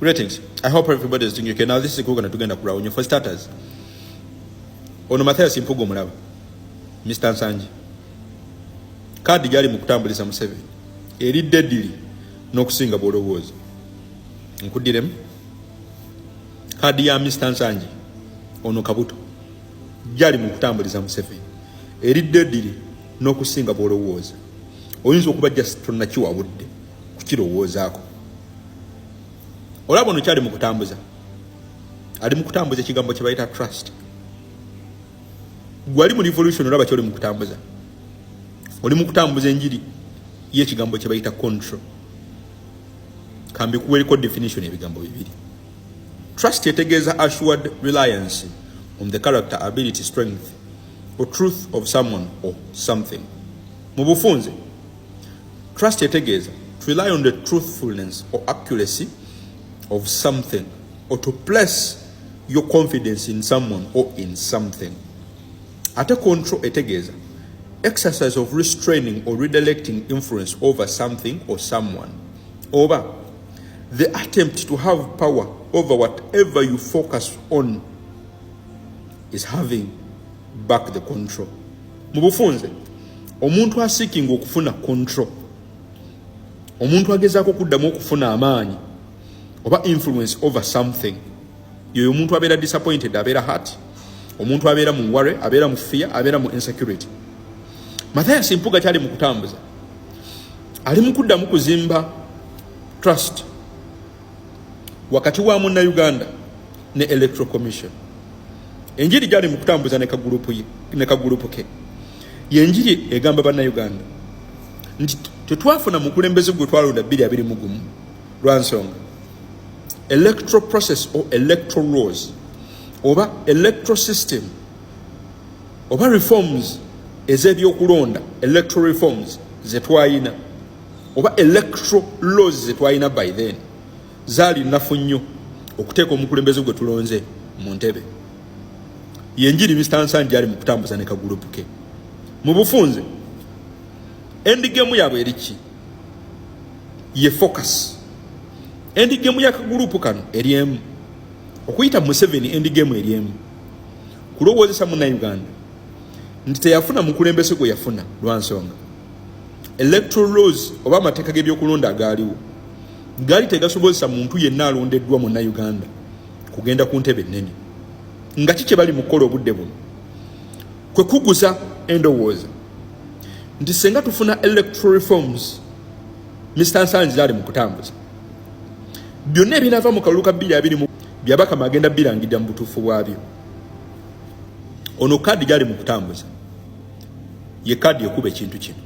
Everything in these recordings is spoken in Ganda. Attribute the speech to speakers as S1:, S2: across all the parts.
S1: Greetings. I hope everybody is doing okay. Now this is Google tugenda kulawunyo. For starters, ono Mathias Mpuuga omulaba, Mr. Nsangi, kaadi gyali mu kutambuliza Museveni eri deadly n'okusinga bw'olowooza. Nkuddiremu, kaadi ya Mr. Nsangi ono kabuto gyali mu kutambuliza Museveni eri deadly n'okusinga bw'olowooza. Oyinza okuba just tonnakiwa budde kukirowoozaako. Olaba ono kyali mu kutambuza, ali mu kutambuza ekigambo kye bayita trust. Gwali mu revolution, olaba kyoli mu kutambuza, oli mu kutambuza enjiri y'ekigambo kye bayita control. Kambikuwereko definition ebigambo bibiri. Trust etegeeza assured reliance on the character, ability, strength or truth of someone or something. Mu bufunze, trust etegeeza to rely on the truthfulness or accuracy of something or to place your confidence in someone or in something. Ate control etegeeza exercise of restraining or redirecting influence over something or someone, oba the attempt to have power over whatever you focus on is having back the control. Mu bufunze, omuntu aseekinga okufuna control, omuntu agezaako okuddamu okufuna amaanyi oba influence over something, yoyo omuntu abeera disappointed, abeera hurt, omuntu abeera mu worry, abeera mu fear, abeera mu insecurity. Mathias Mpuuga kyali mu kutambuza, ali mu kuddamu kuzimba trust wakati wa Munnayuganda ne Electoral Commission. Enjiri gyali mu kutambuza ne kagurupu ke yenjiri egamba Bannayuganda nti tetwafuna mukulembeze gwe twalonda 2021 lwa nsonga electoral process or electoral laws oba electoral system oba reforms ez'ebyokulonda, electoral reforms zetwayina oba electoral laws zetwayina by then zaali nnafu nnyo okuteeka omukulembeze gwe tulonze mu ntebe. Yenjiri Mr Nsangi ali mu kutambuza ne kagurupu ke. Mu bufunze, endgame yaabwe eriki ye focus. Endgame y'akagurupu kano eri emu, okuyita Museveni. Endgame eri emu, kulowoozesa Munnayuganda nti teyafuna mukulembeze gwe yafuna lwa nsonga electoral laws oba amateeka g'ebyokulonda agaaliwo gaali tegasobozesa muntu yenna alondeddwa Munnayuganda kugenda ku ntebe ennene. Nga ki kye bali mu kukola obudde buno kwe kuguza endowooza nti senga tufuna electoral reforms Mr Nsangi ali mu kutambuza, byonna ebinaava mu kalulu ka 22 Byabakama agenda birangirira mu butuufu bwabyo. Ono kaadi gyali mu kutambuza ye kaadi ekuba ekintu kino,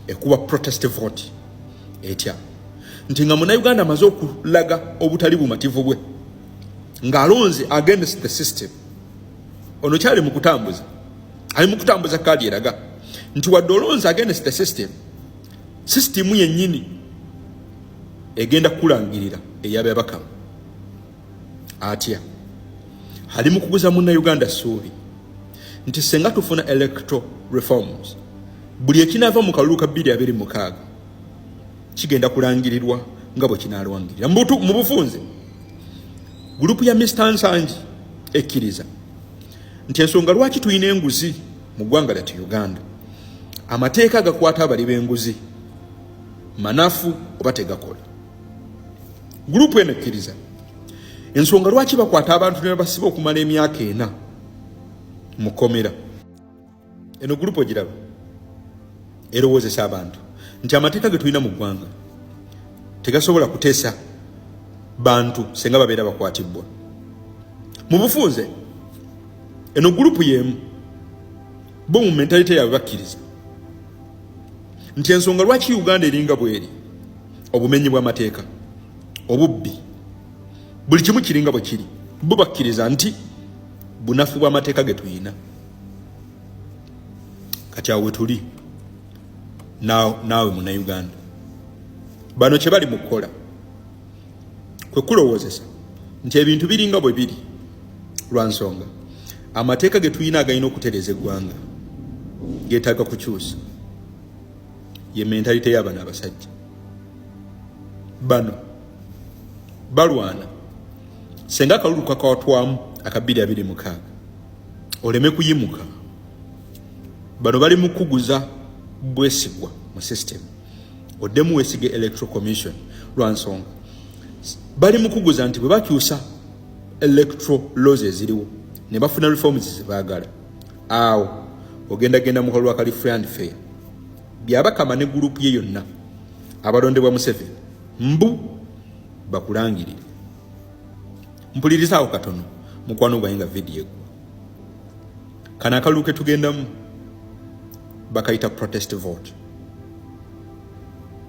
S1: ekuba protest vote. Etya? Nti nga Munnayuganda amaze okulaga obutali bumativu bwe ng'alonze against the system, ono kyali mu kutambuza, ali mu kutambuza kaadi eraga nti wadde olonze against the system, system yennyini egenda kukulangirira ey'Abyabakama. Atya? Ali mu kuguza Munnayuganda ssuubi nti senga tufuna electoral reforms, buli ekinaava mu kalulu ka 2026 kigenda kulangirirwa nga bwe kinaalwangirira. Mu bufunze, gurupu ya Mr Nsangi ekkiriza nti ensonga lwaki tulina enguzi mu ggwanga lyattu Uganda, amateeka agakwata abali b'enguzi manafu oba tegakola. Gurupu eno ekkiriza ensonga lwaki bakwata abantu ne babasiba okumala emyaka 4 mu kkomera. Eno gurupu ogiraba erowoozesa abantu nti amateeka ge tulina mu ggwanga tegasobola kuteesa bantu senga babeera bakwatibwa. Mu bufunze, eno gurupu y'emu bo mu mentality yaabwe bakkiriza nti ensonga lwaki Uganda eringa bweri, obumenyi bw'amateeka, obubbi, buli kimu kiringa bwe kiri, bo bakkiriza nti bunafu bw'amateeka ge tuyina. Kati awo we tuli naawe Munnayuganda. Bano kye bali mu kukola kwe kulowoozesa nti ebintu biringa bwe biri lwa nsonga amateeka ge tulina agalina okutereeza eggwanga geetaaga kukyusa. Ye mentality y'abano abasajja bano. Balwana senga akalulu kakawatwamu aka 2026 oleme kuyimuka. Bano bali mu kuguza bwesigwa mu system, oddemu weesige Electoral Commission, lwa nsonga bali mu kuguza nti bwe bakyusa electoral laws eziriwo ne bafuna reforms zebaagala, awo ogendagenda mu kalulu akali free and fair. Byabakama ne gurupu ye yonna abalondebwa Museveni mbu bakulangirire. Mpulirizaawo katono, mukwano gwange, nga vidiyo eggwa. Kano akalulu ke tugendamu bakayita protest vote.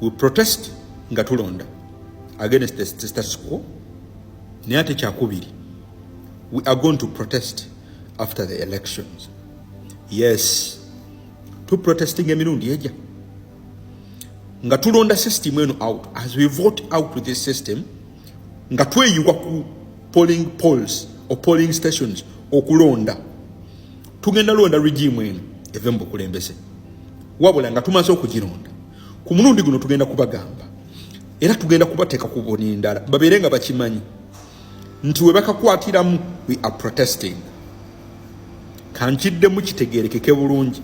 S1: We protest nga tulonda against the status quo, naye ate kyakubiri, we are going to protest after the elections. Yes, tu protesting emirundi ejja nga tulonda system eno out. As we vote out this system, nga tweyiwa ku polling polls or polling stations okulonda, tugenda londa regime eno eve mu bukulembeze. Wabula nga tumaze okugironda, ku mulundi guno tugenda kubagamba era tugenda kubateeka ku bunindala, babeere nga bakimanyi nti we bakakwatiramu, we are protesting. Kankiddemu kitegerekeke bulungi.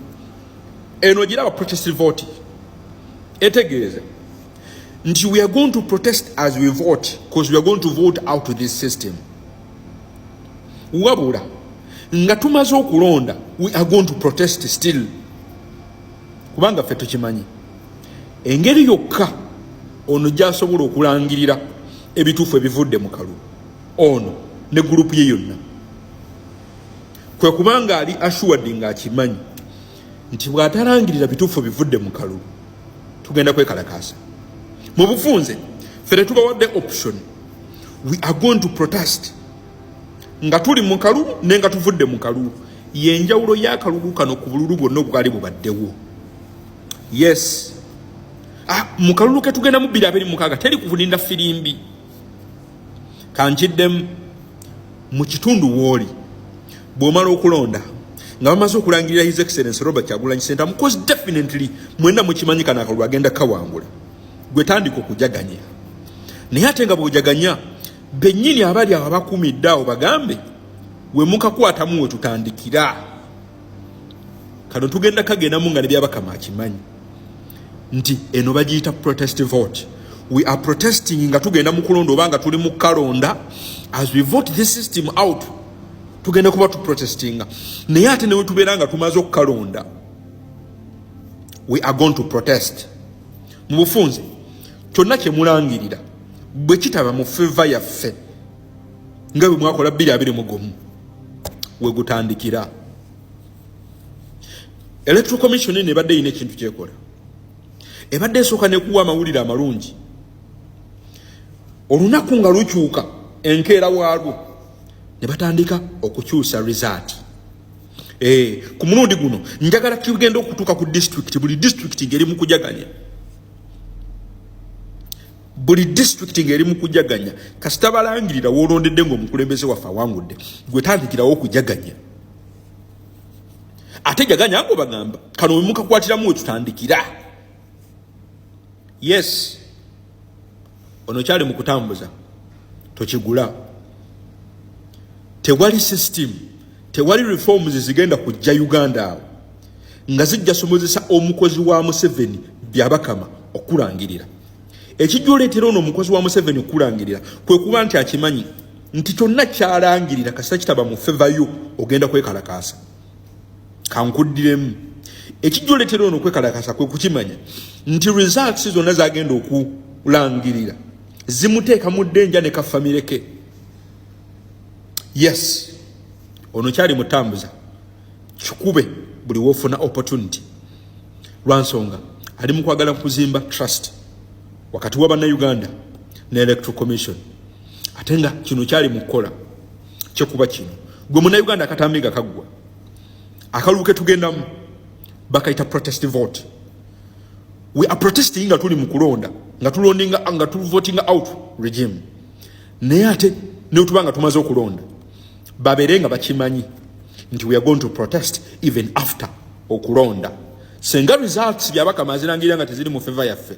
S1: Eno giraba protest vote etegeeza nti we are going to protest as we vote, because we are going to vote out this system. Wabula nga tumaze okulonda, we are going to protest still, kubanga ffe tukimanyi engeri yokka ono gyasobola okulangirira ebituufu ebivudde mu kalulu, ono ne gurupu ye yonna, kwe kubanga ali assured ng'akimanyi nti bw'atalangirira bituufu bivudde mu kalulu, tugenda kwekalakaasa. Mu bufunze, ffe tetubawadde option. We are going to protest nga tuli mu kalulu ne nga tuvudde mu kalulu. Yenjawulo y'akalulu kano ku bululu bwonna obwali bubaddewo. Yes, ah, mu kalulu ke tugenda mu 2026 teri kuvuninda firimbi. Kankiddemu: mu kitundu wooli, bw'omala okulonda nga bamaze okulangirira His Excellence Robert Kyagulanyi Ssentamu, 'cause definitely mwenna mukimanyi kano akalulu agenda kawangula, gwe tandika okujaganya. Naye ate nga bw'ojaganya, bennyini abali awo abakumidde awo bagambe, we mukakwatamu we tutandikira. Kano tugenda kagendamu nga ne Byabakama akimanyi nti eno bagiyita protest vote. We are protesting nga tugenda mu kulonda oba nga tuli mu kalonda. As we vote this system out, tugenda kuba tuprotestinga, naye ate newe tubeera nga tumaze okukalonda, we are going to protest. Mu bufunze, kyonna kyemulangirira bwe kitaba mu favour yaffe nga bwe mwakola 2021, we gutandikira. Electoral Commission eno ebadde erina ekintu kyekola. Ebadde esooka nekuwa amawulire amalungi, olunaku nga lukyuka, enkeera waalwo ne batandika okukyusa result. Ku mulundi guno njagala tugenda okutuuka ku district, buli district ng'eri mu kujaganya, buli district ng'eri mu kujaganya. Kasita balangirira woolondedde ng'omukulembeze waffe awangudde, gwe tandikirawo okujaganya. Ate jaganya ngo bagamba, kano wemukakwatiramu wetutandikira. Yes, ono kyali mu kutambuza tokigula. Tewali system, tewali reforms zigenda kujja Uganda awo nga zijja somozesa omukozi wa Museveni Byabakama okulangirira. Ekijja oleetera ono omukozi wa Museveni okulangirira kwe kuba nti akimanyi nti kyonna kyalangirira kasita kitaba mu favour yo, ogenda kwekalakaasa. Kankuddiremu: ekijja oleetera ono okwekalakaasa kwe kukimanya nti results zonna zagenda okulangirira zimuteeka mu ddenja ne kafamire ke. Yes, ono kyali mutambuza kikube buli wofuna opportunity, lwansonga ali mu kwagala kuzimba trust wakati wa Bannayuganda ne Electoral Commission. Ate nga kino kyali mu kukola kyekuba kino, gwe Munnayuganda, akatambi nga kaggwa, akalulu ke tugendamu bakayita protest vote. We are protesting nga tuli mu kulonda, nga tulondinga, nga tuvotinga out regime, naye ate netuba nga tumaze okulonda, babeere nga bakimanyi nti we are going to protest even after okulonda. Senga results Byabakama azirangirira nga teziri mu favour yaffe,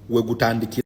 S1: we gutandikira.